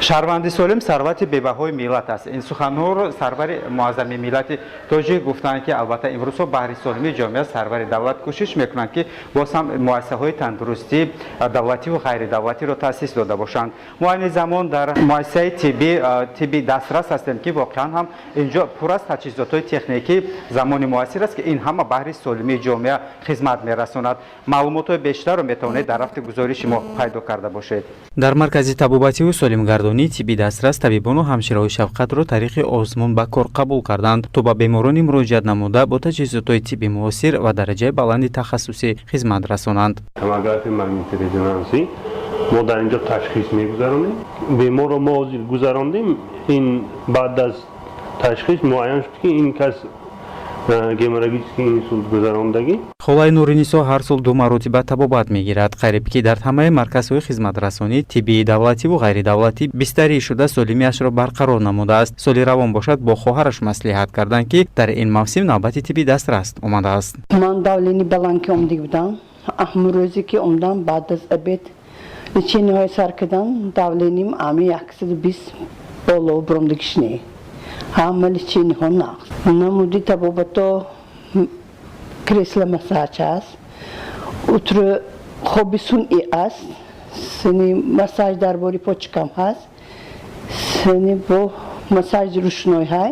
Шаҳрванди солим сарвати бебаҳои миллат аст. Ин суханҳоро сарвари муаззами миллати тоҷик гуфтанд, ки албатта имрӯзҳо баҳри солимии ҷомеа сарвари давлат кӯшиш мекунанд, ки боз ҳам муассисаҳои тандурустӣ давлативу ғайридавлатиро таъсис дода бошанд. Мо айни замон дар муассисаи тибби дастрас ҳастем, ки воқеан ҳам инҷо пур аз таҷҳизотҳои техникӣ замони муассир аст, ки ин ҳама баҳри солимии ҷомеа хизмат мерасонад. Маълумотҳои бештарро метавонед дар рафти гузориши мо пайдо карда бошед. Дар маркази табобативу солимгардонии тибби дастрас табибону ҳамшираҳои шафқатро тариқи озмун ба кор қабул карданд, то ба беморони муроҷиат намуда бо таҷҳизотҳои тибби муосир ва дараҷаи баланди тахассусӣ хизмат расонанд. Томографияи магниторезонансӣ мо дар инҷо ташхис мегузаронем. Беморро мо ҳозир гузарондем, ин баъд аз ташхис муайян шуд, ки ин кас геморрагический инсульт гузарондагӣ. Холаи Нуринисо ҳар сол ду маротиба табобат мегирад. Қариб ки дар ҳамаи марказҳои хизматрасонӣ тиббии давлативу ғайридавлатӣ бистарӣ шуда солимиашро барқарор намудааст. Соли равон бошад бо хоҳараш маслиҳат карданд, ки дар ин мавсим навбати тибби дастрас омадааст. Ман давление баланд ки омдиг будам, рӯзе ки омдам, баъд аз обед лечениҳои сар кардам, давлением ами 120 боло буромдагишне, ҳама лечениҳо нақс намуди табобато, кресло массаж аст, утро хоби сунъӣ аст, сини массаж дар бори почкам ҳаст, сини бо массажи рӯшной ҳай,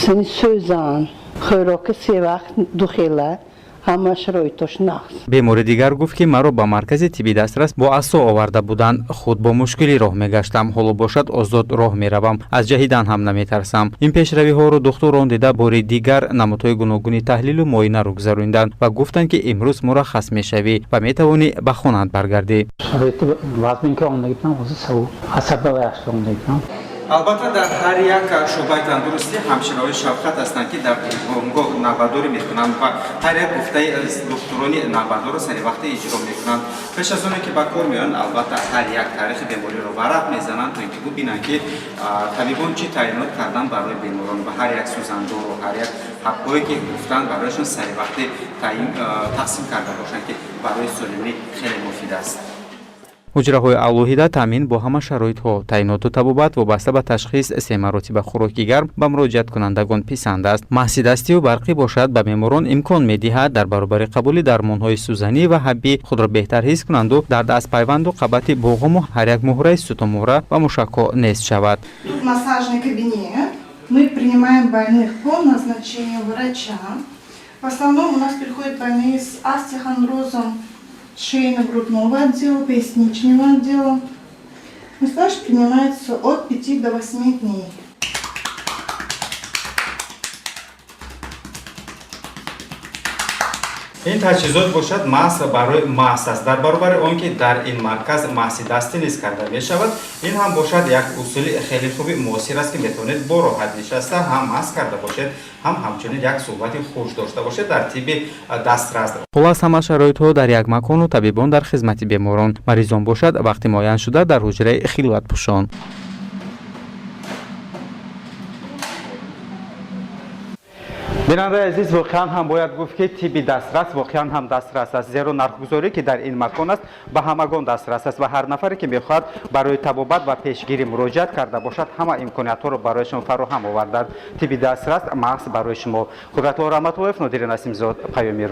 сини сӯзан, хӯроки се вақт духела, ҳама шароитош нақс. Бемори дигар гуфт, ки маро ба маркази тибби дастрас бо асо оварда буданд. Худ бо мушкилӣ роҳ мегаштам, ҳоло бошад озод роҳ меравам, аз ҷаҳидан ҳам наметарсам. Ин пешравиҳоро духтурон дида бори дигар намудҳои гуногуни таҳлилу муоинаро гузаронданд ва гуфтанд, ки имрӯз мураххас мешавӣ ва метавонӣ ба хонаат баргардӣ. Шароити вазмин ки омдагӣ будам, ҳозир савоб асаба яхши омдагӣ будам. Албатта, дар ҳар як шӯъбаи тандурустӣ ҳамшираҳои шафқат ҳастанд, ки дар гоҳ навбатдорӣ мекунанд ва ҳар як гуфтаи духтурони навбатдорро сари вақте иҷро мекунанд. Пеш аз оне ки ба кор меоянд, албатта, ҳар як таърихи бемориро варақ мезананд, то ин ки бубинанд, ки табибон чӣ таъйинот карданд барои беморон ва ҳар як сӯзандору ҳар як ҳабҳое ки гуфтанд барояшон сари вақте тақсим карда бошанд, ки барои солимӣ хеле муфид аст. Ҳуҷраҳои алоҳида таъмин бо ҳама шароитҳо, таъйиноту табобат вобаста ба ташхис, се маротиба хӯроки гарм ба муроҷиаткунандагон писанд аст. Маҳси дастию барқӣ бошад ба беморон имкон медиҳад дар баробари қабули дармонҳои сӯзанӣ ва ҳаббӣ худро беҳтар ҳис кунанду дард аз пайванду қабати боғуму ҳар як муҳраи сутунмуҳра ва мушакҳо нест шавад. Тут массажный кабинет. Мы принимаем больных по назначению врача. В основном у нас приходят больные с остеохондрозом шейно-грудного отдела, поясничного отдела. Массаж принимается от 5 до 8 дней. Ин таҷҳизот бошад маҳз барои масс аст. Дар баробари он ки дар ин марказ масси дастӣ низ карда мешавад, ин ҳам бошад як усули хеле хуби муосир аст, ки метавонед бо роҳат нишаста ҳам масс карда бошед, ҳам ҳамчунин як суҳбати хуш дошта бошед дар тибби дастрас. Хулас, ҳама шароитҳо дар як макону табибон дар хизмати беморон. Маризон бошад вақти муайяншуда дар ҳуҷраи хилватпӯшон. Бинандаи азиз, воқеан ҳам бояд гуфт, ки тибби дастрас воқеан ҳам дастрас аст, зеро нархгузорӣ, ки дар ин макон аст, ба ҳамагон дастрас аст ва ҳар нафаре, ки мехоҳад барои табобат ва пешгирӣ муроҷиат карда бошад, ҳама имкониятҳоро барояшон фароҳам оварданд. Тибби дастрас маҳз барои шумо. Қудратулло Раҳматуллоев, Нодири Насимзод, Паёми.